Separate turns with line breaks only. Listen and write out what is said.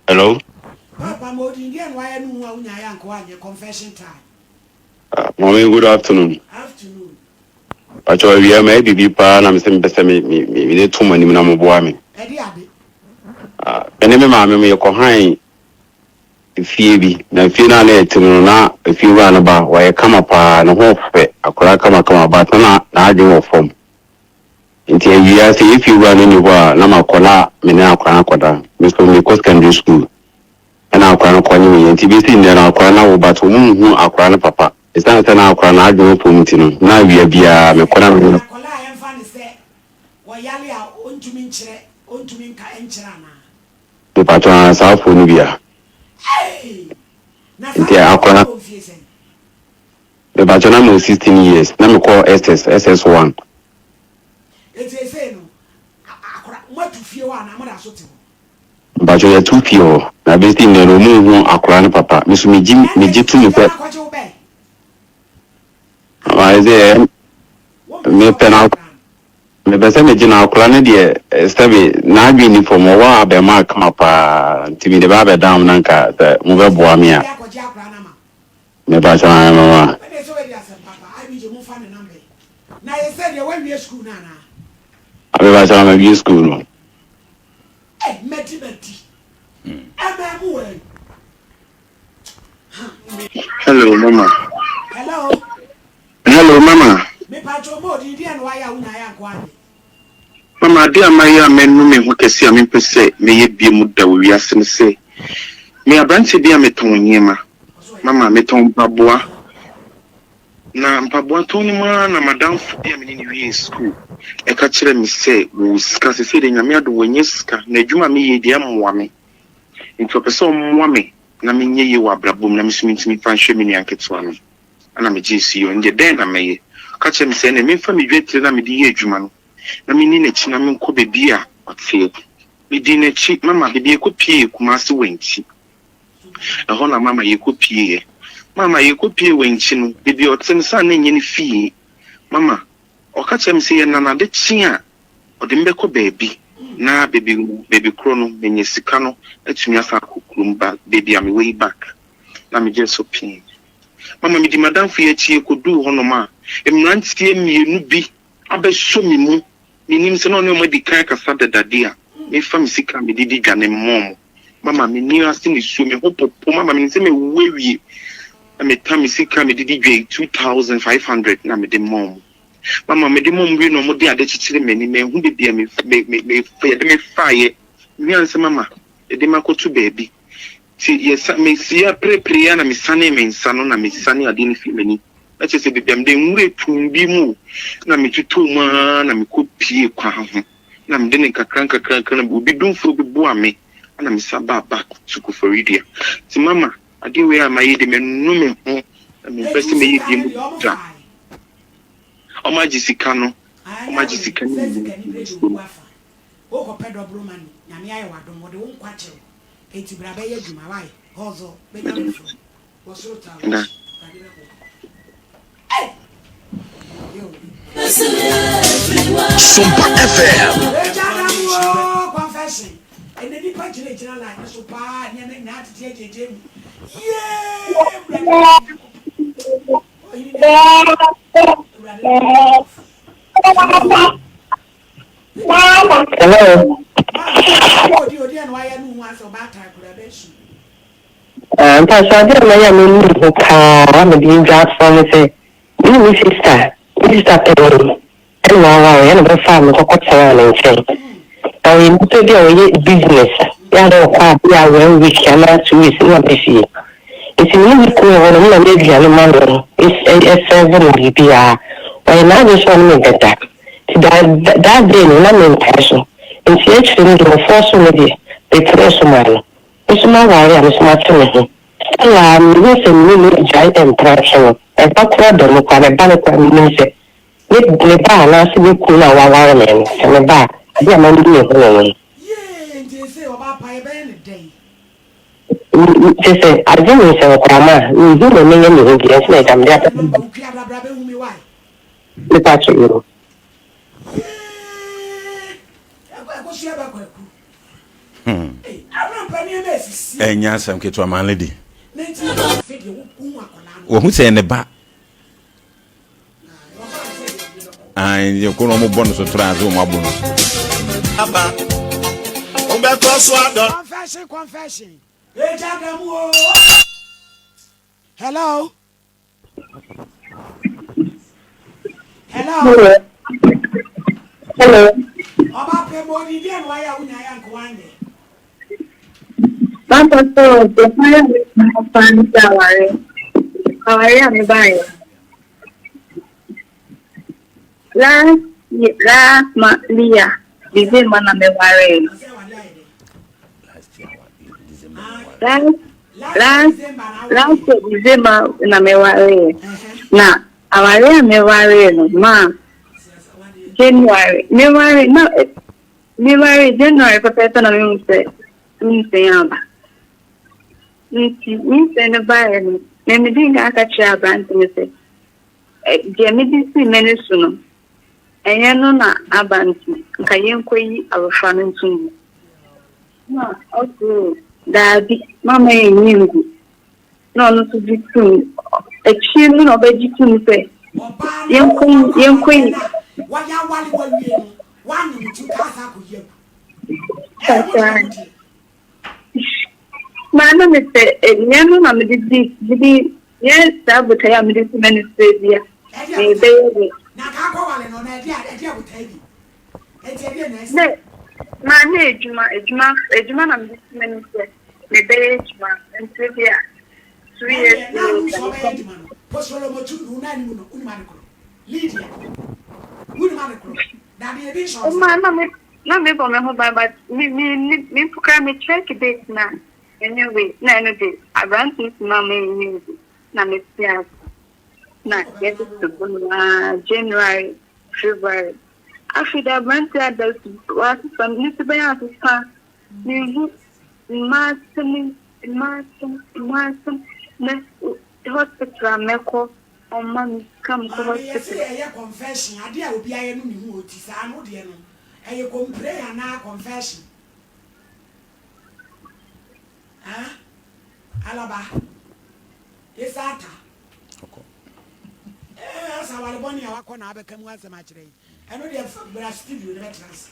Hello.
Papa ma odin deɛ na wayɛ no ho a wonyaeɛ anka woanyɛ confession time.
Mommy, good afternoon.
Afternoon.
Pacho awia ma bibi paa na mesɛ mepɛ sɛ me me me de to mo anim na moboa me.
Ɛde ade.
Me ne me maame mo yɛkɔ han fie bi na fie no a na yɛte mu no na efie wura no ba wɔyɛ kama paa ne ho fɛ akwadaa kama kama but na n'adwene wɔ fam. Nti awia sɛ yɛ fie wura no ni hɔ a na makɔ na me ne akwadaa no akɔda. Me nso mekɔ secondary school ɛna akwadaa no kɔ nye me yɛ nti bɛsi nnɛ no akwadaa no awo but wɔn nhu akwadaa no papa. Ɛsiane sɛ na akwadaa no adwene wɔ fam nti no na awia biara mekɔ na me ne
Akwadaa a yɛmfa no sɛ ɔyare a ɔntumi nkyerɛ ɔntumi nka nkyerɛ anaa?
Mepatwɔ aa saa foɔ no bi a.
Ei! Na saa
Nti
akwadaa no
akwadaa
wɔ mfie sɛn?
Mepatwɔ na mewɔ 16 years na mekɔ SS SS one.
Enti seesei no akwadaa moatu fie hɔ anaa moda so te hɔ?
Mpakyɛw yɛtu fie hɔ na besi nnɛ no ɔmo nhu akora no papa me so megye
Ɛnna
megye
nti
to mu
sɛ
sɛ.
na akɔgye wo bɛn?
Mayɛ sɛ
Anaa wompɛ sɛ
mepɛ
wobɛgye
no
akwadaa no?
mepɛ sɛ megye no akora no deɛ sɛbe n'adwene nni fam ɔwɔ abɛɛmaa kama paa nti mede ba abɛdan mo na nka sɛ mobɛboa me
Nti
a.
obi akɔgye akwadaa no ama wo?
Mepakyɛw ae mama.
Ɛnna sɛ woadi asɛm papa IBJ momfa ne number yi. Na yɛsɛ deɛ woawie sukuu no anaa?
Mepakyɛw mawie sukuu no.
Ei madi madi ɛmɛɛ mu wei huh.
Hello mama.
Hello.
Hello mama.
Me pacho mo odin deɛ na wayɛ a wonya yɛ anko anyɛ.
Mama ade a mayɛ a manu me ho kɛse a mempɛ sɛ mɛyɛ bio da wɔ wiase ne sɛ meyɛ aberanteɛ bi a metɔn nneɛma. Mama metɔn mpaboa. Na mpaboa tɔn no mu ara na m'adamfo bi a me ne no wiee sukuu ka kyerɛɛ me sɛ wɔwɔ sika, seesei deɛ Nyame adom wanya sika, na adwuma a meyɛ yi deɛ ɛmmoa me, nti ɔpɛ sɛ ɔmmoa me na menyɛ yie wɔ abrabɔ mu na me nso mentumi mfa nhwɛ me nua nketewa no. Ɛna megyee so yie, ɔno deɛ dɛn na mɛyɛ? Ɔka kyerɛɛ me sɛ ɛnneɛ memfa me dwatire no a mede yɛ adwuma no na menni n'akyi na menkɔ baabi a ɔteɛ. Medii n'akyi, mama baabi a yɛkɔpuee Kumasi Wankyi. Ɛhɔ na mama yɛkɔpueeɛ. Mama yɛkɔpuee Wankyi no, baabi a ɔte no, sɛ na ɛnyɛ ne fie. Mama, ɔka kyerɛɛ me sɛ yɛnam ade kye a, ɔde me bɛkɔ baabi, na baabi baabi korɔ no, manya sika no atumi asan akɔ kurom ba baabi a mewɔ yi back. Na megyee so pee. Mama, medi m'adamfo yi akyi yɛkɔduu hɔnom a, mmeranteɛ mmienu bi abɛsɔ me mu. Mennim sɛ na ɔne wɔn adi kan akasa dada de a, mefa me sika a mede di dwa no mma wɔn. Mama m'ani ase nisuo, me ho popo, mama menim sɛ mawu awie. Na metam me sika a mede di dwa yi, 2500 na mede ma wɔn. Mama mede ma wɔn wie na wɔde ade kyekyere m'ani, manhu baabi a me, me, me, me, yɛde me faeɛ. Mehu ansa mama yɛde me akɔto baabi. Nti yɛsa, mesia perepereɛ a na mesanee me nsa no na mesane adeɛ no firi m'ani. Na kyerɛ sɛ baabi a mede nwura tumm bi mu o, na metotɔɔ mu ara na mekɔpie kwan ho. na mede no nkakrankakra na obi domfoɔ bi boa me na me san baa back to Koforidua. Nti mama adeɛ wei a mayɛ deɛ manu me ho na mempɛ
Eti
sɛ
wo
mɛyɛ
sika
bio
no
mu
deɛ ɔmo
da.
fae?
Ɔmo agye sika no,
Ae
ɔmo
nyɛ
agye
hwee
sika no
sɛ
nyinaa
sikani
firi me
berɛ deɛ
nsam.
obu afa. Wokɔpɛ dɔboro money Nyame ayɛ wo adom wɔde wo nkwa kyɛ wo enti bra bɛyɛ adwuma wai hustle bɛnya
Meda
foforɔ wɔ soro taa
Meda.
wakyi Awurade bɛboa wo. Ei! Ɛyɛ o.
Sompa FM.
Agya da mu oo confession ɛnɛ nipa gyina gyina line no so paa nneɛma nyinaa tete agyegye mu yee awurade nyankopɔn ɔhene ne awurade ne
Hello.
Maame odi odi ɛna wayɛ no ho asɛ ɔbaatan koraa bɛsu.
Ah, mpacho ade a mayɛ a m'ani ho paa a mede redwa afoa ne sɛ me ne me sista, me sista panyin ɛna aware ɛna ɔbɛfaa me kɔkɔtenaa ne nkyɛn. Na ɔyɛ nipa bi a ɔyɛ business, yɛ a na ɔkɔ a bi a one week anaa 2 weeks na waba fie. Nti me ne me kunu wɔ hɔ no, me na meyɛ aduane ma no, ɛsɛɛvo no biribiara. Ɔyɛ n'adwene sɛ ɔne me bɛda. Nti that, that day no na mempene so. Nti akyire no deɛ ɔfɔɔsoo me deɛ, mepenee so maa no. Me nso m'aware a me nso mate me ho. Still a mehu sɛ me ne no gyae mpena twe no, ɛba koraa da mu koraa mɛba no koraa menim sɛ me me ba anaasɛ me kunu no a waware me no sɛ me ba a adeɛ a manu me ho no no.
Yee nti ese ɔbaa pa yɛbɛyɛ no dɛn?
Kyerɛ sɛ agye me nsɛnkwaa ma a menhu deɛ menyɛ me ho biara nti na agya mede
Fa
aba
ne number wo dua bra bra bɛhu me why?
mepa kyɛw yoo.
Yee ɛkɔ ɛkosua ba kwaku. Ei Abraham.
Ɛnyɛ asɛm ketewa man lady. Wɔhu sɛ ne ba. Ayi ko na wɔn bɔ no so tra ase wɔn abo no.
Aba, wobɛkɔ so adɔ.
Confession, confession. Eja damu o. Hello. Hello.
Hello.
Ọba pẹ mọ ni díẹ̀ ní wáyà wúnyà yà nkó wányẹ.
Papa sọ ọ̀pọ̀ mi máa fa ní sí àwárí. Àwárí àmì báyìí. Last year, last month, year, December na me ware. Last last last year December na me ware. Na aware a me ware no ma January me ware na me ware January pɛpɛɛpɛ na me hu sɛ nyinsɛn aba. Nti nyinsɛn no baeɛ no na me di nka aka kyerɛ aberante no sɛ deɛ mede sii m'ani so no ɛnyɛ no na aba nti nka yɛnkɔyi abɔfra no nto mu. Na ɔse daabi mama yɛnyi ngu. Na ɔno nso gye tom. Akyire no na ɔbɛgye tom sɛ yɛnkɔyi yɛnkɔyi. Kakra. Maa na mepɛ nyɛ no na mede di mede nyɛ saa botaeɛ a mede si m'ani so bi a mebɛyɛ de. Dɛ maa ne adwuma adwuma adwuma na mede si m'ani sɛ mebɛyɛ adwuma nti bi a 2 years later Ɔmaa na me na mebɔ me ho ban but me me me mpo koraa me check date na ɛnyɛ wei na ɛno de aberante no si ma ma ɛnyɛ bi na me te ase na yɛde to hɔ no ara January, February afei de aberante ada su wasesa ne su bɛyɛ asesa mehu mmaa asɛm mmaa asɛm mmaa asɛm na hospital a mɛkɔ ɔmma me sika mekɔ
Maame yɛse
hospital.
yɛyɛ confession adeɛ a obi ayɛ no ne ho ɔti saa no wodeɛ no ɛyɛ complain anaa confession ah alaba isata eh asa awale bɔne a wakɔ na abɛka mu asɛm akyerɛ yi ɛno deɛ bra studio no bɛtena ase.